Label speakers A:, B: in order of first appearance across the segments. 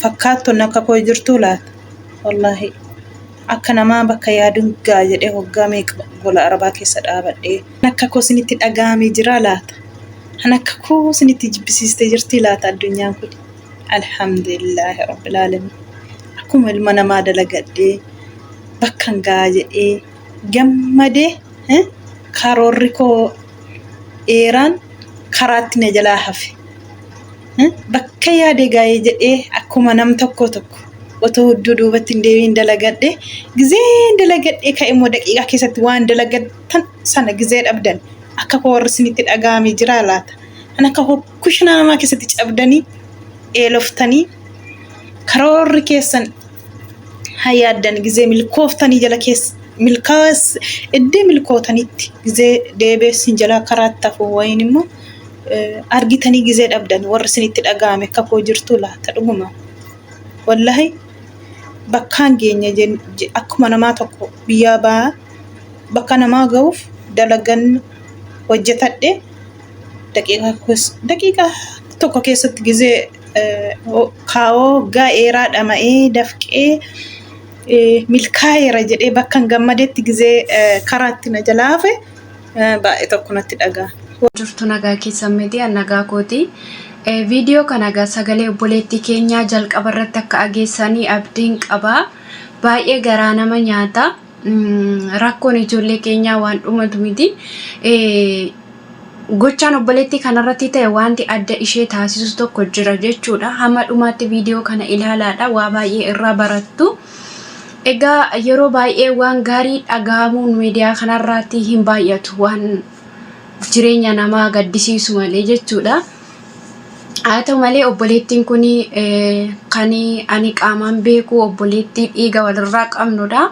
A: Fakkaattonni akka koo jirtuu laata? Wallaahi akka namaa bakka yaaduun gaa jedhee hoggaa meeqa gola arabaa keessa dhaabadhee. Kan akka koo isinitti dhaga'amee jiraa laata? Kan akka koo isinitti jibbisiistee jirtii laata addunyaan kun? Alhamdulillaahi rabbil aalamiin. Akkuma ilma namaa dalagadhee bakkan gaa jedhee gammadee karoorri koo dheeraan karaatti na jalaa hafe. Bakka yaade gaa'ee jedhee akkuma nam tokko tokko otoo hudduu duubatti hin deebiin dalagadhe gizeen dalagadhee ka'e immoo daqiiqaa keessatti waan dalagattan sana gizee dhabdan akka koo warri isinitti dhaga'ame jiraa laata? Kan akka koo kushinaa namaa keessatti cabdanii eeloftanii karoorri keessan haa yaaddan gizee milkooftanii jala keessa milkaas iddee milkootanitti gizee deebeessin jalaa karaatti hafu wayiin immoo argitanii gizee dhabdan warri isinitti dhaga'ame akka koo jirtuu laata dhuguma. Wallahi bakkaan geenya akkuma namaa tokko biyyaa ba'aa bakka namaa ga'uuf dalagan hojjetadhe daqiiqaa tokko keessatti gizee kaawoo waggaa dheeraa dhama'ee dafqee milkaa'eera jedhee bakkan gammadetti gizee karaatti na jalaa hafe baay'ee tokko natti dhaga'ama.
B: Jirtu nagaa keessan miti an nagaa kooti. Viidiyoo kana egaa sagalee obboleettii keenyaa jalqaba irratti akka dhageessanii abdiin qaba. Baay'ee garaa nama nyaata. Rakkoon ijoollee keenyaa waan dhumatu miti. Gochaan obboleettii kanarratti ta'e wanti adda ishee taasisu tokko jira jechuudha. Hamma dhumaatti viidiyoo kana ilaalaadha. Waa baay'ee irraa barattu. Egaa yeroo baay'ee waan gaarii dhagahamuun miidiyaa kanarraatti hin baay'atu. Waan jireenya namaa gaddisiisu malee jechuudha. Haa ta'u malee obboleettiin kun kan ani qaamaan beeku obboleettii dhiiga walirraa qabnudha.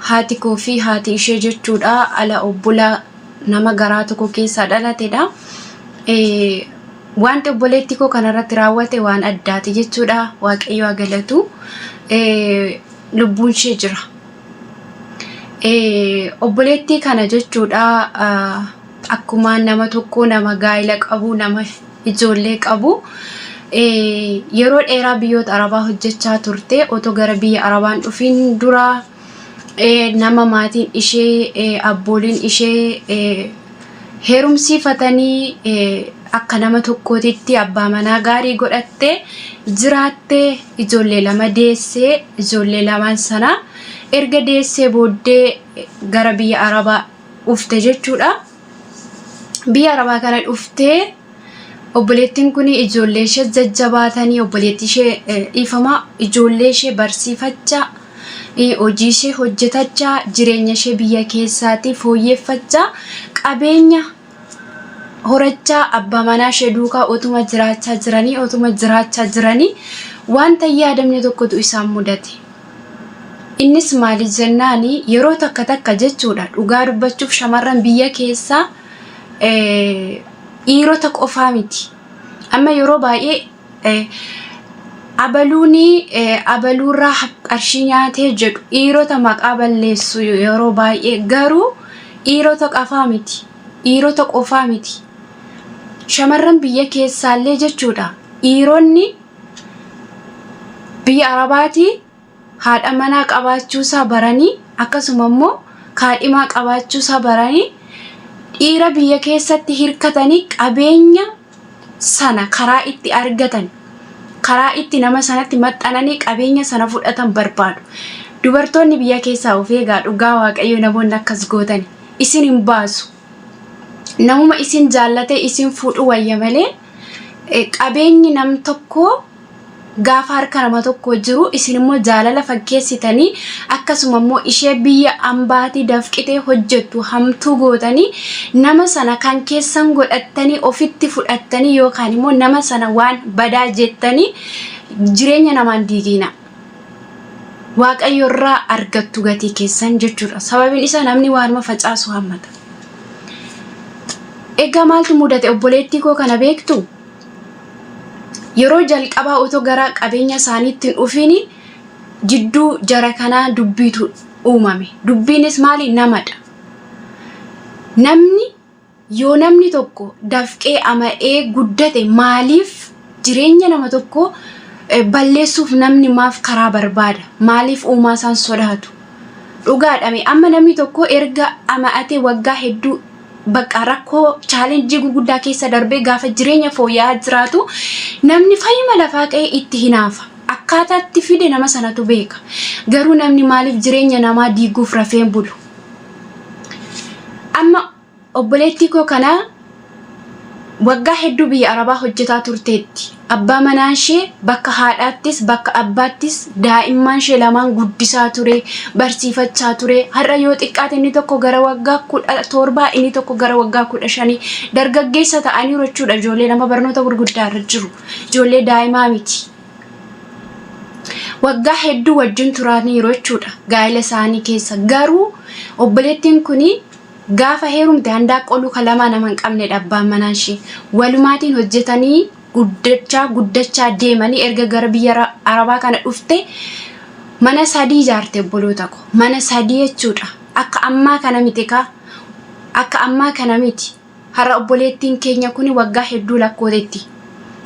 B: Haati koo fi haati ishee jechuudha. Ala obbolaa nama garaa tokko keessaa dhalatedha. Wanti obboleettii koo kanarratti raawwate waan addaati jechuudha. Waaqayyo haa galatu. Lubbuun ishee jira. Obboleettii kana jechuudha akkuma nama tokko nama gaa'ela qabu nama ijoollee qabu yeroo dheeraa biyyoota arabaa hojjechaa turte otoo gara biyya arabaan dhufin dura nama maatiin ishee abbooliin ishee heerumsiifatanii akka nama tokkootitti abbaa manaa gaarii godhatte jiraatte ijoollee lama deessee ijoollee lamaan sana erga deessee booddee gara biyya arabaa dhufte jechuudha. Biyya arabaa kana dhuftee obboleettiin kun ijoollee ishee jajjabaatanii obboleettii ishee dhiifama ijoollee ishee barsiifachaa hojii ishee hojjetachaa jireenya ishee biyya keessaatii fooyyeffachaa qabeenya horachaa abbaa manaa ishee duukaa otuma jiraachaa jiranii otuma jiraachaa jiranii wanta hin yaadamne tokkotu isaan mudate. Innis maali jennaani yeroo takka takka jechuudha dhugaa dubbachuuf shamarran biyya keessaa dhiirota qofaa miti. Amma yeroo baay'ee abaluuni abaluurraa qarshii nyaatee jedhu dhiirota maqaa balleessu yeroo baay'ee garuu dhiirota qafaa miti. Dhiirota qofaa miti. Shamarran biyya keessaallee jechuudha dhiironni biyya Arabaatii haadha manaa qabaachuusaa baranii akkasuma immoo kaadhimaa qabaachuusaa baranii dhiira biyya keessatti hirkatanii qabeenya sana karaa itti argatan karaa itti nama sanatti maxxananii qabeenya sana fudhatan barbaadu. Dubartoonni biyya keessaa of eegaa dhugaa waaqayyo namoonni akkas gootan isin hin baasu. Namuma isin jaallatee isin fuudhu wayya malee qabeenyi nam tokkoo gaafa harka nama tokko jiru isin immoo jaalala fakkeessitanii akkasuma immoo ishee biyya ambaatii dafqitee hojjettu hamtuu gootanii nama sana kan keessan godhattanii ofitti fudhattanii yookaan immoo nama sana waan badaa jettanii jireenya namaan diigiina. Waaqayyo irraa argattu gatii keessan jechuudha. Sababiin isaa namni waanuma facaasu hammata. Egaa maaltu mudate obboleettii koo kana beektu? Yeroo jalqabaa otoo gara qabeenya isaaniitti hin dhufiin jidduu jara kanaa dubbiitu uumame. Dubbiinis maali? Namadha. Namni yoo namni tokko dafqee ama'ee guddate maaliif jireenya nama tokko Balleessuuf namni maaf karaa barbaada? Maaliif uumaa isaan sodaatu? Dhugaadhame amma namni tokko erga ama'atee waggaa hedduu bakka rakkoo chaalenjii gurguddaa keessa darbee gaafa jireenya fooyya'aa jiraatu namni fayyuma lafaa ka'ee itti hinaafa. Akkaataa itti fide nama sanatu beeka. Garuu namni maaliif jireenya namaa diiguuf rafeen bulu? Amma obboleettii koo kana waggaa hedduu biyya Arabaa hojjetaa turteetti. Abbaa manaa ishee bakka haadhaattis bakka abbaattis daa'imman ishee lamaan guddisaa ture, barsiifachaa ture. Har'a yoo xiqqaate inni tokko gara waggaa 17, inni tokko gara waggaa 15 dargaggeessa ta'aniiru jechuudha. Ijoollee nama barnoota gurguddaa irra jiru. Ijoollee daa'imaa miti. Waggaa hedduu wajjin turaniiru jechuudha gaa'ela isaanii keessa. Garuu obboleettiin kuni gaafa heerumte handaaqqoo luka lamaa nama hin qabnedha abbaan manaa ishee. Walumaatiin hojjetanii guddachaa guddachaa deemanii erga gara biyya Arabaa kana dhufte mana sadii ijaarte obboloota ko. Mana sadii jechuudha. Akka ammaa kana miti kaa. Akka ammaa kana miti. Har'a obboleettiin keenya kuni waggaa hedduu lakkootetti.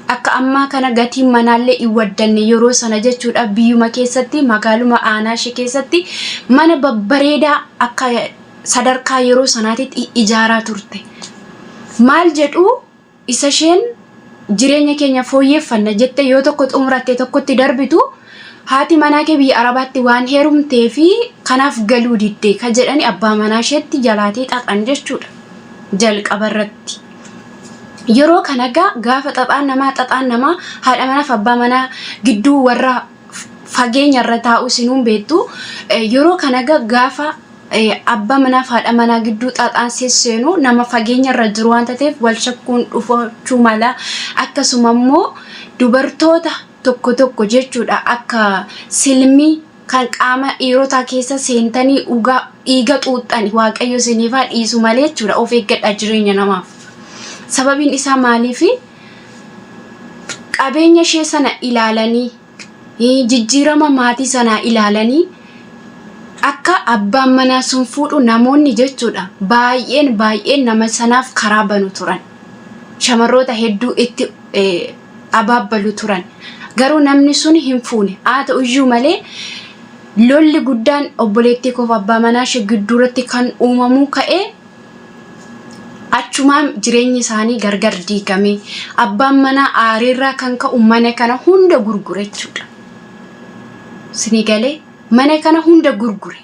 B: Akka ammaa kana gatiin manaallee hin waddanne yeroo sana jechuudha biyyuma keessatti magaaluma aanaa ishee keessatti mana babbareedaa akka sadarkaa yeroo sanaatitti ijaaraa turte. Maal jedhu isa isheen jireenya keenya fooyyeffanna jettee yoo tokko xumuratte tokkotti darbitu haati manaa kee biyya Arabaatti waan heerumtee fi kanaaf galuu didde ka jedhani abbaa manaa isheetti jalaatee xaxan jechuudha jalqaba irratti. Yeroo kana gaa gaafa xaxaan namaa xaxaan namaa haadha manaaf abbaa manaa gidduu warra fageenya irra taa'u isinuun beektu yeroo kana gaa gaafa abbaa manaaf haadha manaa gidduu xaxaan sesseenu nama fageenya irra jiru waan ta'eef wal shakkuun dhufachuu mala. Akkasuma immoo dubartoota tokko tokko jechuudha akka silmii kan qaama dhiirotaa keessa seentanii dhugaa dhiiga xuuxxani waaqayyo isiniifaa dhiisu malee jechuudha of eeggadhaa jireenya namaaf. Sababiin isaa maaliifi qabeenya ishee sana ilaalanii jijjiirama maatii sanaa ilaalanii akka abbaan manaa sun fuudhu namoonni jechuudha baay'een baay'een nama sanaaf karaa banu turan. Shamarroota hedduu itti abaabbalu turan. Garuu namni sun hin fuune. Haa ta'u iyyuu malee lolli guddaan obboleettii koof abbaa manaa ishee gidduurratti kan uumamuu ka'e achumaan jireenyi isaanii gargar diigame. Abbaan manaa aariirraa kan ka'u mana kana hunda gurgure jechuudha. Isinii galee mana kana hunda gurgure.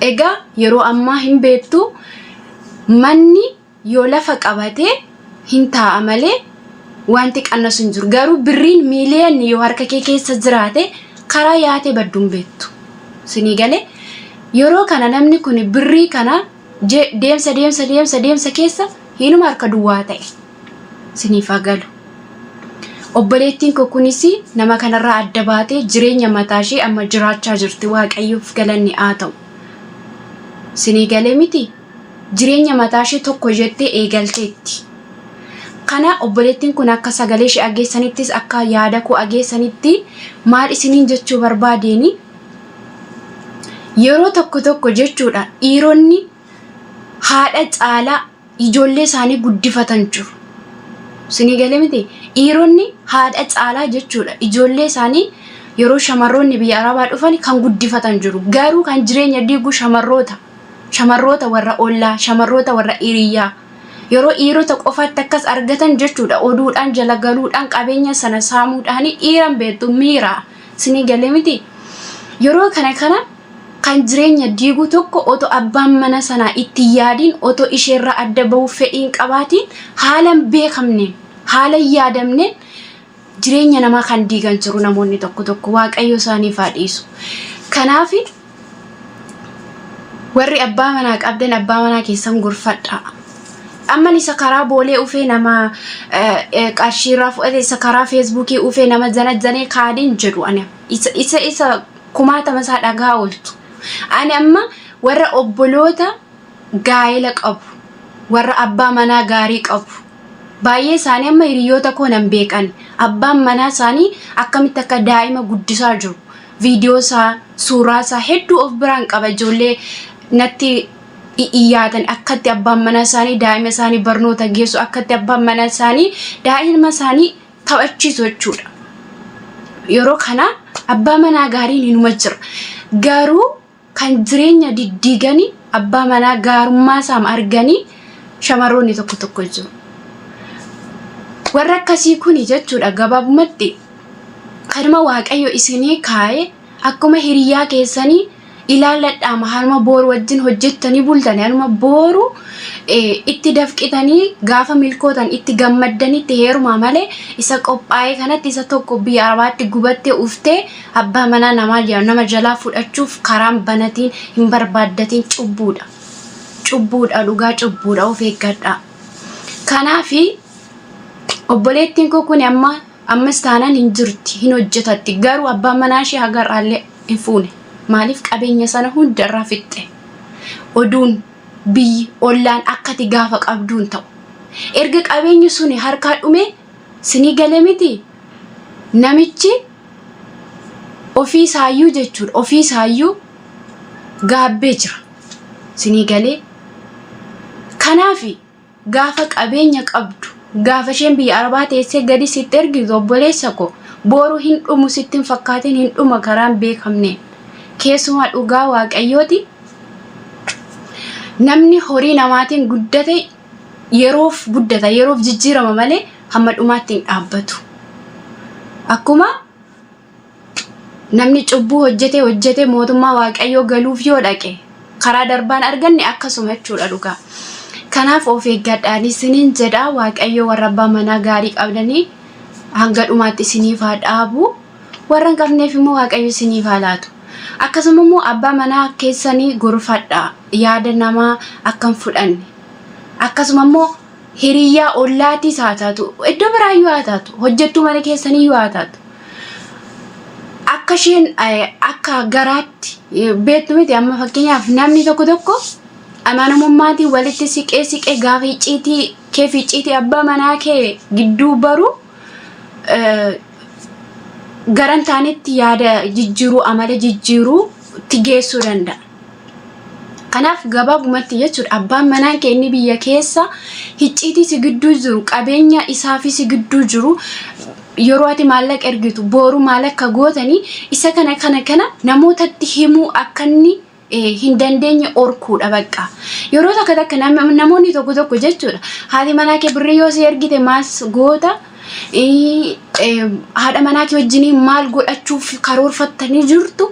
B: Egaa yeroo ammaa hin beektu manni yoo lafa qabate hin taa'a malee wanti qannasu hin jiru. Garuu birriin miiliyoonni yoo harka kee keessa jiraate karaa yaatee baddu hin beektu. Isinii galee yeroo kana namni kun birrii kana deemsa deemsa deemsa deemsa keessa hinuma harka duwwaa ta'e. Isiniif haa galu. Obboleettiin koo kunis nama kanarraa adda baatee jireenya mataa ishee amma jiraachaa jirti. Waaqayyoof galanni haa ta'u. Isinii galee miti? Jireenya mataa ishee tokko jettee eegalteetti. Kana obboleettiin kun akka sagalee ishee dhageessanittis akka yaada koo dhageessanitti maal isiniin jechuu barbaadeeni yeroo tokko tokko jechuudha dhiironni haadha caalaa ijoollee isaanii guddifatan jiru. Isinii galee miti? Dhiironni haadha caalaa jechuudha ijoollee isaanii yeroo shamarroonni biyya Arabaa dhufan kan guddifatan jiru. Garuu kan jireenya diigu shamarroota. Shamarroota warra ollaa, shamarroota warra hiriyyaa. Yeroo dhiirota qofaatti akkas argatan jechuudha oduudhaan jala galuudhaan qabeenya sana saamuudhaan dhiiran beektu miira. Isinii galee miti? Yeroo kana kana kan jireenya diigu tokko otoo abbaan mana sanaa itti hin yaadiin otoo isheerraa adda bahuuf fedhii hin qabaatiin haala hin beekamneen haala hin yaadamneen jireenya namaa kan diigan jiru namoonni tokko tokko waaqayyo isaaniif haa dhiisu. Kanaaf warri abbaa manaa qabdan abbaa manaa keessan gorfadhaa. Amman isa karaa boolee ufee nama qarshiirraa fudhate isa karaa feesbuukii ufee nama janajjanee kaadiin jedhu ani isa isa isa kumaatama isaa dhagaa ooltu. Ani amma warra obboloota gaa'ela qabu, warra abbaa manaa gaarii qabu. Baay'ee isaanii amma hiriyoota koo nan beekan. Abbaan manaa isaanii akkamitti akka daa'ima guddisaa jiru. Viidiyoo isaa, suuraa isaa hedduu of biraan qaba. Ijoollee natti iyyaatan akkatti abbaan manaa isaanii daa'ima isaanii barnoota geessu, akkatti abbaan manaa isaanii daa'ima isaanii taphachiisu jechuudha. Yeroo kana abbaa manaa gaariin hinuma jira. Garuu kan jireenya diddiiganii abbaa manaa gaarummaa isaam arganii shamarroonni tokko tokko jiru. Warra akkasii kuni jechuudha gabaabumatti kanuma Waaqayyo isinii kaa'e akkuma hiriyaa keessanii ilaalladhaama haruma booru wajjin hojjettanii bultanii haruma booru itti dafqitanii gaafa milkootan itti gammaddanii itti heerumaa malee isa qophaa'ee kanatti isa tokko biyya arabaatti gubattee uftee abbaa manaa namaa nama jalaa fudhachuuf karaan banatiin hin barbaaddatiin cubbuudha. Cubbuudha dhugaa cubbuudha of eeggadhaa. Kanaafi obboleettiin koo kun amma ammas taanaan hin jirti hin hojjetatti garuu abbaan manaa ishee haga har'aallee hin fuune. Maaliif qabeenya sana hunda irraa fixxe. Oduun biyyi ollaan akkati gaafa qabduun ta'u. Erga qabeenyi suni harkaa dhume sinii gale miti namichi ofii isaayyuu jechuudha ofii isaayyuu gaabbee jira sinii galee. Kanaafi gaafa qabeenya qabdu gaafa isheen biyya arabaa teessee gadi sitti ergitu obboleessa ko booru hin dhumu sitti hin fakkaatin hin dhuma karaan beekamneen. Keessumaa dhugaa waaqayyooti namni horii namaatiin guddate yeroof guddata yeroof jijjiirama malee hamma dhumaatti hin dhaabbatu. Akkuma namni cubbuu hojjete hojjete mootummaa waaqayyoo galuuf yoo dhaqe karaa darbaan arganne akkasuma jechuudha dhugaa. Kanaaf of eeggadhaan isiniin jedha waaqayyoo warra abbaa manaa gaarii qabdanii hanga dhumaatti isiniif haa dhaabu. Warra hin qabneef immoo waaqayyo isiniif haa laatu. Akkasuma immoo abbaa manaa keessanii gorfadha yaada namaa akka hin fudhanne. Akkasuma immoo hiriyyaa ollaatiis haa taatu iddoo biraayyuu haa taatu hojjettuu mana keessaniyyuu haa taatu. Akka isheen akka garaatti beektu miti amma fakkeenyaaf namni tokko tokko amanamummaatiin walitti siqee siqee gaafa icciitii kee fi icciitii abbaa manaa kee gidduu baru garan taanetti yaada jijjiiruu amala jijjiiruu itti geessuu danda'a. Kanaaf gabaabumatti jechuudha abbaan manaa kee inni biyya keessa hicciitii si gidduu jiru qabeenya isaa fi si gidduu jiru yeroo ati maallaqa ergitu booru maal akka gootanii isa kana kana kana namootatti himuu akka inni hin dandeenye orkuudha bakka. Yeroo takka takka namoonni tokko tokko jechuudha haati manaa kee birrii yoo si ergite maal goota haadha manaa kee wajjiniin maal godhachuuf karoorfattanii jirtu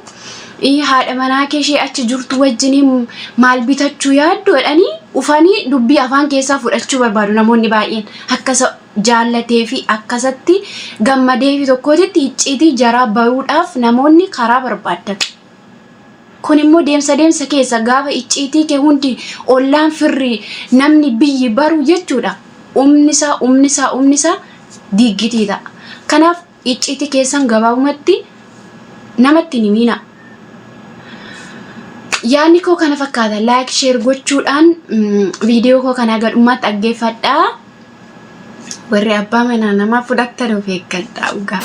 B: haadha manaa kee ishee achi jirtu wajjiniin maal bitachuu yaaddu jedhanii ufanii dubbii afaan keessaa fudhachuu barbaadu namoonni baay'een akkasa jaallatee fi akkasatti gammadee fi tokkootitti icciitii jaraa baruudhaaf namoonni karaa barbaaddatu. Kun immoo deemsa deemsa keessa gaafa icciitii kee hundi ollaan firri namni biyyi baru jechuudha. Umni isaa umni isaa umni isaa diiggitii ta'a. Kanaaf icciitii keessan gabaabumatti namatti hin himiina. Yaadni koo kana fakkaata. Like share gochuudhaan viidiyoo koo kana haga dhumaatti dhaggeeffadhaa. Warri abbaa manaa namaa fudhattan of eeggadhaa dhugaa.